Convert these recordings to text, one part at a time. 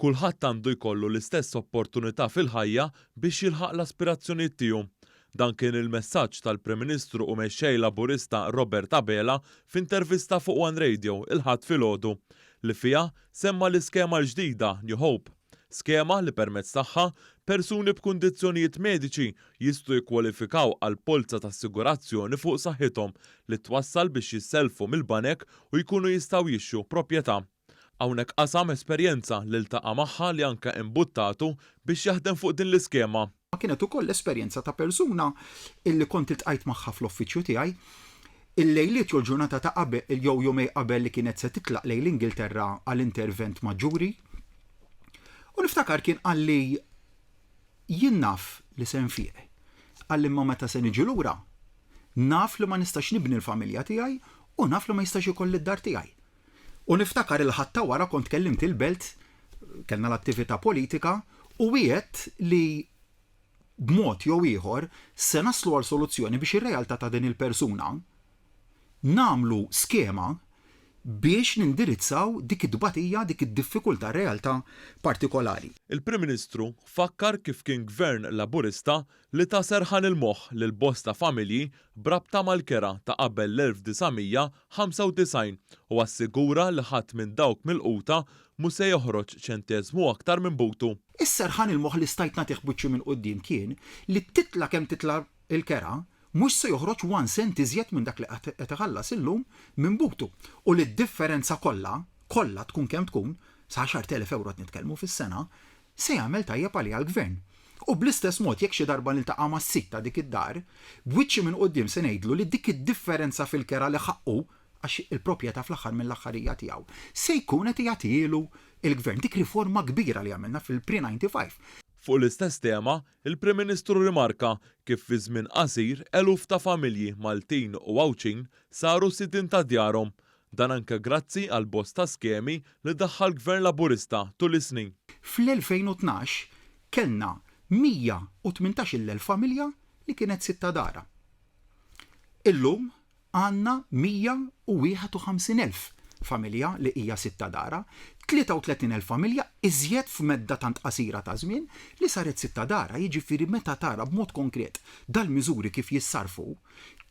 Kulħadd għandu jkollu l-istess opportunità fil-ħajja biex jilħaq l-aspirazzjonijiet tiegħu. Dan kien il-messaġġ tal-Prim Ministru u Mexxej Laburista Robert Abela f'intervista fuq One Radio il-Ħadd filgħodu, li fiha semma l-iskema l-ġdida New Hope. Skema li permezz tagħha persuni b'kundizzjonijiet mediċi jistgħu jikkwalifikaw għal polza ta' assigurazzjoni fuq saħħithom li twassal biex jissellfu mill-banek u jkunu jistgħu jixtru proprjetà. Hawnhekk qasam esperjenza li ltaqa' magħha li anke imbuttatu biex jaħdem fuq din l-iskema. Kienet ukoll esperjenza ta' persuna illi kont iltqajt magħha fl-uffiċċju tiegħi il-lejliet jew l-ġurnata ta' qabel jew jumejn qabel li kienet se titlaq lejn l-Ingilterra għal intervent maġġuri. U niftakar kien qalli jien naf li se nfiq. Qalli imma meta se niġi lura naf li ma nistax nibni l-familja tiegħi u naf li ma jistax ikolli d-dar tiegħi. U niftakar il-Ħadd ta' wara kont kellimt il-Belt, kellna l-attività politika, u wiegħedt li b'mod jew ieħor se naslu għal soluzzjoni biex ir-realtà ta' din il-persuna nagħmlu skema biex nindirizzaw dik it-tbatija, dik id-diffikultà, realtà partikolari. Il-Prim Ministru fakkar kif kien Gvern Laburista li ta serħan il-moħħ lil bosta familji b'rabta mal-kera ta' qabel l-1995 u assigura li ħadd minn dawk milquta mhu se joħroġ ċenteżmu aktar minn butu. Is-serħan il-moħħ li stajt nagħtih b'wiċċi minn quddiem kien li titla' kemm titla' l-kera mhux se joħroġ one cent iżjed minn dak li qed iħallas illum minn butu u li d-differenza kollha, kollha tkun kemm tkun, sa 10,000 ewro qed nitkellmu fis-sena, se jagħmel tajjeb għaliha l-Gvern. U bl-istess mod jekk xi darba niltaqa' mas-sid ta' dik id-dar, b'wiċċi minn quddiem se ngħidlu li dik id-differenza fil-kera li ħaqqu, għax il-proprjetà fl-aħħar mill-aħħar hija tiegħu, se jkun qed jagħtihielu l-Gvern. Dik riforma kbira li għamilna fil-pre-95. Fuq l-istess tema, il-Prim Ministru rrimarka kif fi żmien qasir eluf ta' familji Maltin u Għawdxin saru sidien ta' djarhom. Dan anke grazzi għal bosta skemi li daħħal Gvern Laburista tul is-snin. Fl-2012 kellna 118-il elf familja li kienet sid ta' darha. Illum għandna 151 elf familja li hija sid ta' darha, 33 elf familja iżjed f'medda tant qasira ta' żmien li saret sid ta' darha. Jiġifieri meta tara b'mod konkret dal-miżuri kif jissarrfu,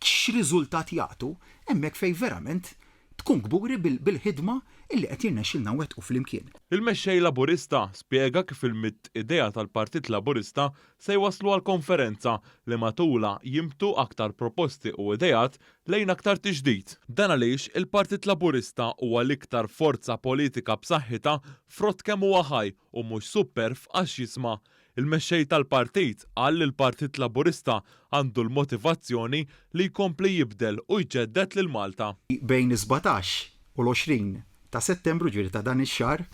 x'riżultat jagħtu, hemmhekk fejn verament tkun kburi bil-ħidma illi qed jirnexxilna nwettqu flimkien. Il-Mexxej Laburista spjega kif il-mitt idea tal-Partit Laburista se jwasslu għal konferenza li matulha jinbtu aktar proposti u ideat lejn aktar tiġdid. Dan għaliex il-Partit Laburista huwa l-iktar forza politika b'saħħitha frott kemm huwa ħaj u mhux supperv għax jisma' Il-Mexxej tal-Partit qal li l-Partit Laburista għandu l-motivazzjoni li jkompli jibdel u jġedded lil Malta. Bejn is-17 u l-20 ta' Settembru, ġifieri ta' dan ix-xahar,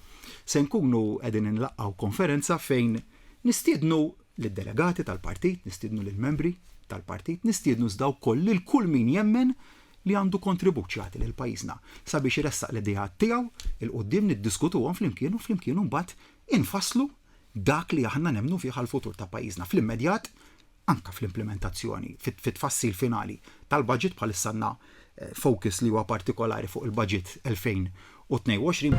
se nkunu qegħdin inlaqqgħu konferenza fejn nistiednu lid-delegati tal-partit, nistiednu lill-membri tal-partit, nistiednu iżda wkoll lil kull min jemmen li għandu kontribut x'jagħti lil pajjiżna sabiex iressaq l-ideat tiegħu 'l quddiem, niddiskutuhom flimkien u flimkien imbagħad infasslu dak li aħna nemmnu fih għall-futur ta' pajjiżna fl-immedjat, anke fl-implimentazzjoni, fit-tfassil finali tal-budget, bħalissa għandna focus li huwa partikolari fuq il-budget 2022.